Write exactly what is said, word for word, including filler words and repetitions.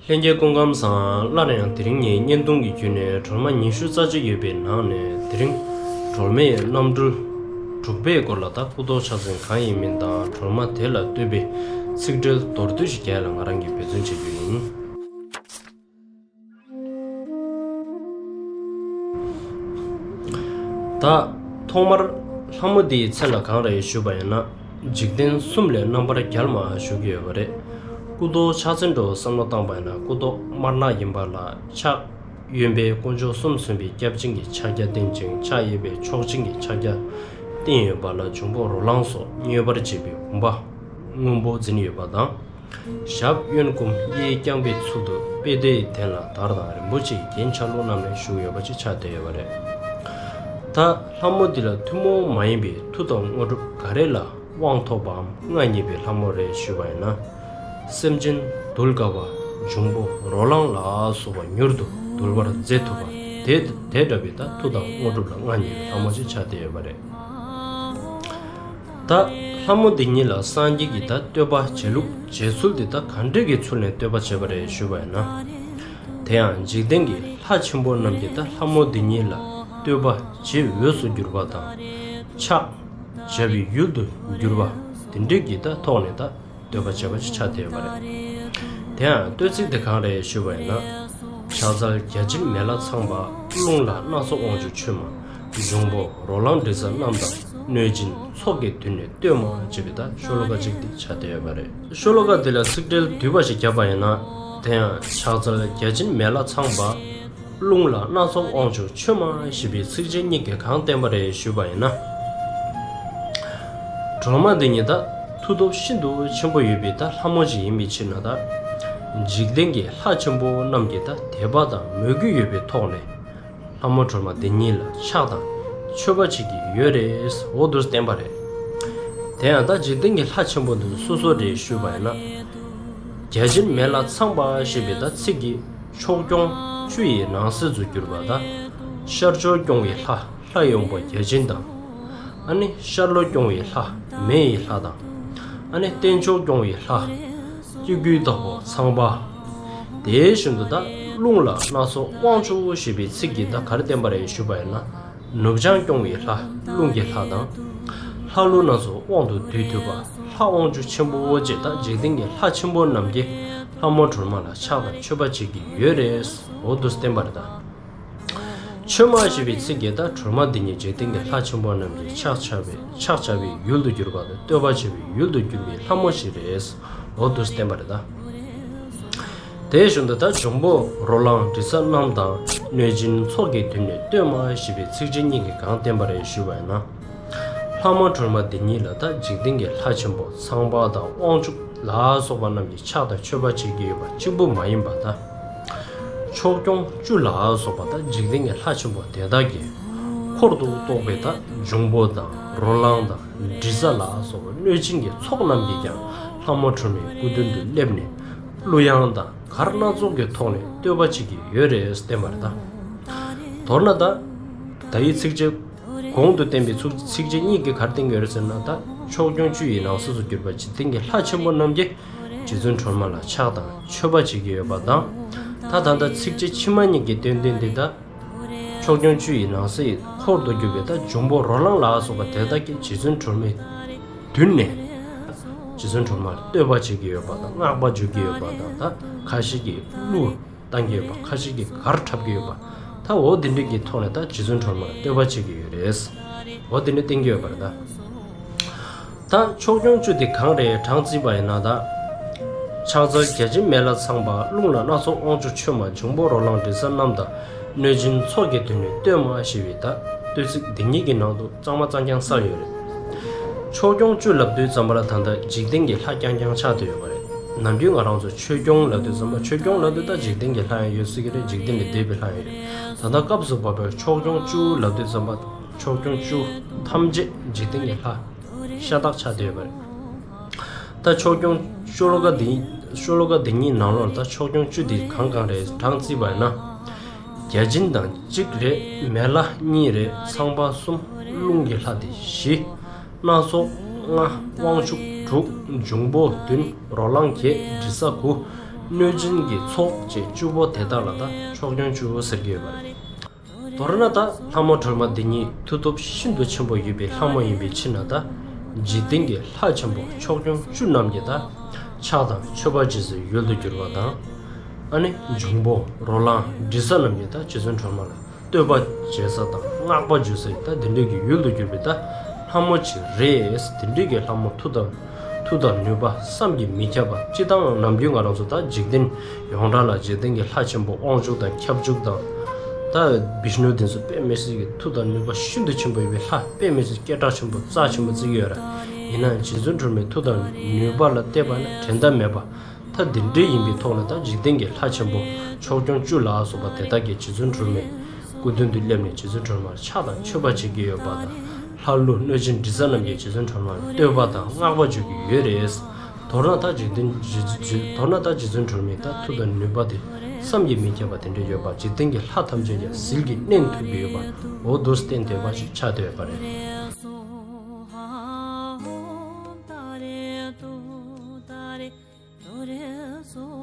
ལྷན་རྒྱས་སྐུ་ཁམས་བཟང་། སླར་ཡང་དེ་རིང་ངས་བརྙན་ཐུང་གི་བརྒྱུད་ནས་སྒྲོལ་མ་ཉི་ཤུ་རྩ་གཅིག་ཡོད་པའི་ནང་ནས་དེ་རིང་སྒྲོལ་མའི་རྣམ་སྤྲུལ་དྲུག་པའི་སྐོར་ལ། ད་སྐུ་མདོག་ཕྱག་མཚན་གང་ཡིན་མིན་དང་སྒྲོལ་མ་དེ་ལ་བསྟོད་པའི་ཚིག་འགྲེལ་མདོར་བསྡུས་ཤིག་རྒྱས་ལ་ང་རང་གིས་འབད་བརྩོན་བྱེད་རྒྱུ་ཡིན། ད་ཐོག་མར་ལྷ་མོ་འདིའི་མཚན་ལ་གང་རེད་ཞུས་པ་ཡིན་ན། འཇིག་རྟེན་གསུམ་ལས་རྣམ་པར་རྒྱལ་མ་ཞུ་གི་ཡོད་པ་རེད། སྐུ་མདོག་ཕྱག་མཚན་འདྲ་བོ་བསམ་བློ་བཏང་པ་ཡིན་ན། སྐུ་མདོག་དམར་ནག་ཡིན་པ་ལ་ཕྱག་གཡོན་པས་དཀོན་མཆོག་གསུམ་མཚོན་པའི་སྐྱབས་སྦྱིན་གྱི་ཕྱག་རྒྱ་བསྟན་ཅིང་། ཕྱག་གཡས་པས་མཆོག་སྦྱིན་གྱི་ཕྱག་རྒྱ་བསྟན་ཡོད་པ་ལ་འབྱུང་པོ་རོ་ལངས་སོགས་མཉེས་པར་བྱེད་པའི་བུམ་པ་སྔོན་པོ་འཛིན་ཡོད་པ་དང་། ཞབས་གཡོན་བསྐུམ་གཡས་བརྐྱང་པའི་ཚུལ་དུ་པད་ཟླའི་གདན་ལ་དར་དང་རིན་པོ་ཆེའི་རྒྱན་ཆ་ལུགས་རྣམས་ལས་བཞུགས་ཡོད་པ་ཅིག་ཆགས་བསྡད་ཡོད་པ་རེད། ད་ལྷ་མོ་འདི་ལ་ཐུན་མོང་མ་ཡིན་པའི་མཐུ་དང་དངོས་གྲུབ་ག་རེ་ལ་དབང་ཐོབ་པའམ་མངའ་བརྙེས་པའི་ལྷ་མོ་རེད་ཞུས་པ་ཡིན་ན། སེམས་ཅན་གདུལ་དཀའ་བ་འབྱུང་པོ་རོ་ལངས་ལ་སོགས་པ་མྱུར་དུ་འདུལ་བར་མཛད་ཐུབ་པ། དེ་དེ་འདྲ་བའི་ད་མཐུ་དང་དངོས་གྲུབ་ལ་མངའ་བརྙེས་པའི་ལྷ་མོ་ཞིག་ཆགས་བསྡད་ཡོད་པ་རེད། ད་ལྷ་མོ་འདི་ཉིད་ལ་སངས་རྒྱས་ཀྱིས་ད་བསྟོད་པ་བྱེད་ལུགས་བྱེད་ཚུལ་འདི་ད་ག་འདྲ་གི་ཚུལ་ནས་བསྟོད་པ་བྱས་པ་རེད་ཞུས་པ་ཡིན་ན། དེ་ཡང་འཇིག་རྟེན་གྱི་ལྷ་ཆེན་པོ་རྣམས་ཀྱིས་ད་ལྷ་མོ་འདི་ཉིད་ལ་བསྟོད་པ་བྱེད་འོས་སུ་གྱུར་པ་དང་། ཕྱག་བྱ་བའི་ཡུལ་དུ་གྱུར་པ་དེ་འདྲའི་གི་ད་ཐོག་ནས་ད་བསྟོད་པ་བྱས་པ་ཞིག་ཆགས་བསྡད་ཡོད་པ་རེད། དེ་ཡང་བསྟོད་ཚིག་དེ་གང་རེད་ཞུས་པ་ཡིན་ན། ཕྱག་འཚལ་བརྒྱ་བྱིན་མེ་ལྷ་ཚངས་པ། རླུང་ལྷ་སྣ་ཚོགས་དབང་ཕྱུག་མཆོད་མ། འབྱུང་པོ་རོ་ལངས་དྲི་ཟ་རྣམས་དང་། གནོད་སྦྱིན་ཚོགས་ཀྱིས་མདུན་ནས་བསྟོད་མ་ཞེས་པའི་ད་ཤོ་ལོ་ཀ་གཅིག་དེ་ཆགས་བསྡད་ཡོད་པ་རེད། ཤོ་ལོ་ཀ་འདི་ལ་ཚིག་འགྲེལ་བསྡུས་པ་ཞིག་བརྒྱབ་པ་ཡིན་ན། དེ་ཡང་ཕྱག་འཚལ་བརྒྱ་བྱིན་མེ་ལྷ་ཚངས་པ། རླུང་ལྷ་སྣ་ཚོགས་དབང་ཕྱུག་མཆོད་མ་ཞེས་པའི་ཚིགས་བཅད་གཉིས་ཀྱིས་གང་བསྟན་པ་རེད་ཞུས་པ་ཡིན་ན། སྒྲོལ་མ་འདི་ཉིད་ད་མཐུ་སྟོབས་ཤིན་ཏུ་ཆེན་པོ་ཡོད་པའི་ད་ལྷ་མོ་ཞིག་ཡིན་པའི་ཕྱིར་ན། ད་འཇིག་རྟེན་གྱི་ལྷ་ཆེན་པོ་རྣམས་ཀྱིས་ད་དད་པ་དང་མོས་གུས་ཡོད་པའི་ཐོག་ནས་ལྷ་མོ་སྒྲོལ་མ་འདི་ཉིད་ལ་ཕྱག་དང་མཆོད་པ་བྱེད་ཀྱི་ཡོད་རེད། འོ་འདུག་བསྟན་པ་རེད། དེ་ཡང་ད་འཇིག་རྟེན་གྱི་ལྷ་ཆེན་པོ་འདི་སོ་སོ་རེད་ཞུས་པ་ཡིན་ན། བརྒྱ་བྱིན་མེ་ལྷ་ཚངས་པ་ཞེས་པའི་ད་ཚིག་གིས་ཕྱོགས་སྐྱོང་བཅུ་ཡི་ནང་གསེས་སུ་གྱུར་པ་དང་། ཤར་ཕྱོགས་སྐྱོང་བའི་ལྷ་ལྷ་ཡོན་པོ་བརྒྱ་བྱིན་དང་། ཨ་ནི་ཤར་ལྷོ་སྐྱོང་བའི་ལྷ་མེ་ཡི་ལྷ་དང་། ཨ་ནི་སྟེང་ཕྱོགས་སྐྱོང་བའི་ལྷ་སྐྱེ་དགུའི་བདག་པོ་ཚངས་པ། དེ་བཞིན་དུ་ད་རླུང་ལྷ་སྣ་ཚོགས་དབང་ཕྱུག་ཞེས་པའི་ཚིག་གིས་ད་ག་རེ་བསྟན་པ་རེད་ཞུས་པ་ཡིན་ན། ནུབ་བྱང་སྐྱོང་བའི་ལྷ་རླུང་གི་ལྷ་དང་། ལྷ་ཀླུ་སྣ་ཚོགས་དབང་དུ་བསྡུས་ཐུབ་པ་ལྷ་དབང་ཕྱུག་ཆེན་པོ་ཅེས་ད་འཇིག་རྟེན་གྱི་ལྷ་ཆེན་པོ་རྣམས་ཀྱིས་ལྷ་མོ་སྒྲོལ་མ་ལ་ཕྱག་དང་མཆོད་པ་བྱེད་ཀྱི་ཡོད་རེད། འོ་འདུག་བསྟན་པ་རེད་ད། མཆོད་མ་ཞེས་པའི་ཚིག་གིས་ད་སྒྲོལ་མ་འདི་ཉིད་འཇིག་རྟེན་གྱི་ལྷ་ཆེན་པོ་རྣམས་ཀྱི་ཕྱག་བྱ་བའི་ཕྱག་བྱ་བའི་ཡུལ་དུ་གྱུར་པ་དང་བསྟོད་པ་བྱ་བའི་ཡུལ་དུ་གྱུར་པའི་ལྷ་མོ་ཞིག་རེད། འོ་འདུག་བསྟན་པ་རེད་ད། དེ་བཞིན་དུ་ད་འབྱུང་པོ་རོ་ལངས་དྲི་ཟ་རྣམས་དང་། གནོད་སྦྱིན་ཚོགས་ཀྱིས་མདུན་ནས་བསྟོད་མ་ཞེས་པའི་ཚིགས་བཅད་གཉིས་ཀྱིས་གང་བསྟན་པ་རེད་ཞུས་པ་ཡིན་ན། ལྷ་མོ་སྒྲོལ་མ་འདི་ཉིད་ལ་ད་འཇིག་རྟེན་གྱི་ལྷ་ཆེན་པོ་ཚངས་པ་དང་དབང་ཕྱུག་ལ་སོགས་པ་རྣམས་ཀྱིས་ཕྱག་དང་མཆོད་པ་བྱེད་ཀྱི་ཡོད་པ་གཅིག་པུ་མ་ཡིན་པར་ད། ཕྱོགས་སྐྱོང་བཅུ་ལ་སོགས་པ་ད་འཇིག་རྟེན་གྱི་ལྷ་ཆེན་པོ་དེ་དག་གི་འཁོར་དུ་གཏོགས་པའི་ད་འབྱུང་པོ་དང་རོ་ལངས་དང་དྲི་ཟ་ལ་སོགས་པ་གནོད་སྦྱིན་གྱི་ཚོགས་རྣམས་ཀྱིས་ཀྱང་ལྷ་མོ་སྒྲོལ་མའི་སྐུ་མདུན་དུ་སླེབས་ནས་གླུ་དབྱངས་དང་གར་སྣ་ཚོགས་ཀྱི་ཐོག་ནས་བསྟོད་པ་བྱེད་ཀྱི་ཡོད་རེད་བསྟན་པ་རེད་ད། མདོར་ན་ད། ད་ཡི་ཚིགས་བཅད། གོང་དུ་བསྟན་པའི་ཚིགས་བཅད་གཉིས་ཀྱིས་ག་རེ་བསྟན་གྱི་ཡོད་རེད་ཟེར་ན། ད་ཕྱོགས་སྐྱོང་བཅུ་ཡི་ནང་གསེས་སུ་གྱུར་པ་འཇིག་རྟེན་གྱི་ལྷ་ཆེན་པོ་རྣམས་ཀྱིས་རྗེ་བཙུན་སྒྲོལ་མ་ལ་ཕྱག་དང་མཆོད་པ་བྱེད་ཀྱི་ཡོད་པ་དང་། ད་ད་ལྟ་ཚིགས་བཅད་ཕྱི་མ་གཉིས་ཀྱིས་སྟོན་དོན་འདི་ད། ཕྱོགས་སྐྱོང་བཅུ་ཡི་ནང་གསེས་འཁོར་དུ་གྱུར་པའི་ད་འབྱུང་པོ་རོ་ལངས་ལ་སོགས་པ་དེ་དག་གིས་རྗེ་བཙུན་སྒྲོལ་མའི་མདུན་ནས་རྗེ་བཙུན་སྒྲོལ་མར་བསྟོད་པ་བྱེད་ཀྱི་ཡོད་པ་དང་བསྔགས་པ་བརྗོད་ཀྱི་ཡོད་པ་དང་། ད་ཁ་ཤས་ཀྱིས་གླུ་བཏང་གི་ཡོད་པ། ཁ་ཤས་ཀྱིས་གར་འཁྲབ་ཀྱི་ཡོད་པ། ད་འོ་དེ་འདྲ་གི་ཐོག་ནས་ད་རྗེ་བཙུན་སྒྲོལ་མར་བསྟོད་པ་བྱེད་ཀྱི་ཡོད་རེད། འོ་དེ་འདྲ་བསྟན་གྱི་ཡོད་པ་རེད་ད། ད་ཕྱོགས་སྐྱོང་བཅུ་དེ་གང་རེད་གྲངས་བརྩིས་པ་ཡིན་ན། ད་ཕྱག་འཚལ་བརྒྱ་བྱིན་མེ་ལྷ་ཚངས་པ། རླུང་ལྷ་སྣ་ཚོགས་དབང་ཕྱུག་མཆོད་མ། འབྱུང་པོ་རོ་ལངས་དྲི་ཟ་རྣམས་དང་། གནོད་སྦྱིན་ཚོགས་ཀྱིས་མདུན་ནས་བསྟོད་མ་ཞེས་པའི་ད་བསྟོད་ཚིག་འདི་ཉིད་ཀྱི་ནང་དུ་གཙང་མ་གཙང་རྐྱང་གསལ་ཡོད་རེད། ཕྱོགས་སྐྱོང་བཅུ་ལབ་དུས་ཙམ་པ་ལ་ད་ལྟ་འཇིག་རྟེན་གྱི་ལྷ་རྐྱང་རྐྱང་ཆགས་བསྡད་ཡོད་པ་རེད། ནམ་རྒྱུན་ང་རང་ཚོ་ཆོས་སྐྱོང་ལབ་དུས་ཙམ་པ། ཆོས་སྐྱོང་ལབ་དུས་ད་འཇིག་རྟེན་གྱི་ལྷ་ཡང་ཡོད་སྲིད་ཀྱི་རེད། འཇིག་རྟེན་ལས་འདས་པའི་ལྷ་ཡང་ཡོད། ད་ལྟ་སྐབས་སུ་བབས་པའི་ཕྱོགས་སྐྱོང་བཅུ་ལབ་དུས་ཙམ་པ། ཕྱོགས་སྐྱོང་བཅུ་ཐམས་ཅད་འཇིག་རྟེན་གྱི་ལྷ་ཤ་སྟག་ཆགས་བསྡད་ཡོད་པ་རེད། ད་ཕྱོགས་སྐྱོང་ཤོ་ལོ་ཀ་འདི་ཤོ་ལོ་ཀ་འདི་གཉིས་ནང་ལོགས་ལ་ད་ཕྱོགས་སྐྱོང་བཅུ་འདི་གང་གང་རེད་གྲངས་བརྩིས་པ་ཡིན་ན། བརྒྱ་བྱིན་དང་གཅིག་རེད། མེ་ལྷ་གཉིས་རེད། ཚངས་པ་གསུམ། རླུང་གི་ལྷ་དེ་བཞི། སྣ་ཚོགས་ལྔ། དབང་ཕྱུག་དྲུག། འབྱུང་པོ་བདུན། རོ་ལངས་བརྒྱད། དྲི་ཟ་དགུ། གནོད་སྦྱིན་གྱི་ཚོགས་བཅས་བཅུ་པོ་དེ་དག་ལ་ད་ཕྱོགས་སྐྱོང་བཅུ་པོ་ཟེར་གྱི་ཡོད་པ་རེད། མདོར་ན་ད་ལྷ་མོ་སྒྲོལ་མ་འདི་ཉིད་མཐུ་སྟོབས་ཤིན་ཏུ་ཆེན་པོ་ཡོད་པའི་ལྷ་མོ་ཡིན་པའི་ཕྱིར་ན། ད་འཇིག་རྟེན་གྱི་ལྷ་ཆེན་པོ་ཕྱོགས་སྐྱོང་བཅུ་རྣམས་ཀྱི་ད་ཕྱག་དང་མཆོད་པ་རྗེས་སུ་ཡུལ་དུ་གྱུར་པ་དང་། ཨ་ནི་འབྱུང་པོ་རོ་ལངས་དྲི་ཟ་རྣམས་ཀྱིས་ད་རྗེ་བཙུན་སྒྲོལ་མ་ལ་བསྟོད་པ་བྱེད་ས་དང་བསྔགས་པ་བརྗོད་ས་ཡི་ད་དེ་འདྲའི་གི་ཡུལ་དུ་གྱུར་པའི་ད་ལྷ་མོ་ཅིག་རེད། དེ་འདྲའི་གི་ལྷ་མོ་མཐུ་དང་མཐུ་དང་ནུས་པ་བསམ་གྱིས་མི་ཁྱབ་པ་སྤྱི་དང་ནམ་རྒྱུན་ང་རང་ཚོ་ད་འཇིག་རྟེན་ཡོངས་གྲགས་ལ་འཇིག་རྟེན་གྱི་ལྷ་ཆེན་པོ་དབང་ཕྱུག་དང་ཁྱབ་འཇུག་དང་། ད་བིཤ་ནུ་དེ་ཚོ་དཔེ་མི་སྲིད་ཀྱི་མཐུ་དང་ནུས་པ་ཤིན་ཏུ་ཆེན་པོ་ཡོད་པའི་ལྷ་དཔེ་མི་སྲིད་སྐད་གྲགས་ཆེན་པོ་རྩ་ཆེན་པོ་བརྩི་གི་ཡོད་ར། ཡིན་ནའང་རྗེ་བཙུན་སྒྲོལ་མའི་མཐུ་དང་ནུས་པ་ལ་བལྟས་པ་ན་འགྲན་ཟླ་མེད་པ། ད་འདི་འདྲའི་ཡིན་པའི་ཐོག་ལ་ད་འཇིག་རྟེན་གྱི་ལྷ་ཆེན་པོ་ཕྱོགས་སྐྱོང་བཅུ་ལ་སོགས་པ་དེ་དག་གིས་རྗེ་བཙུན་སྒྲོལ་མའི་སྐུ་མདུན་དུ་སླེབས་ནས་རྗེ་བཙུན་སྒྲོལ་མར་ཕྱག་དང་མཆོད་པ་བྱེད་ཀྱི་ཡོད་པ་དང་། ལྷ་ཀླུ་གནོད་སྦྱིན་དྲི་ཟ་རྣམས་ཀྱིས་རྗེ་བཙུན་སྒྲོལ་མར་བསྟོད་པ་དང་བསྔགས་པ་བརྗོད་ཀྱི་ཡོད་རེད། མདོར་ན་ད་འཇིག་རྟེན་རྗེ་བཙུན་མདོར་ན་ད་རྗེ་བཙུན་སྒྲོལ་མའི་ད་མཐུ་དང་ནུས་པ་དེ་བསམ་གྱིས་མི་ཁྱབ་པ་དེ་འདྲ་ཡོད་པ། འཇིག་རྟེན་གྱི་ལྷ་ཐམས་ཅད་ཀྱང་ཟིལ་གྱིས་གནོན་ཐུབ་ཀྱི་ཡོད་པ། འོ་འདུག་སེ་བསྟན་བསྡད་པ་ཞིག་ཆགས་བསྡད་ཡོད་པ་རེད།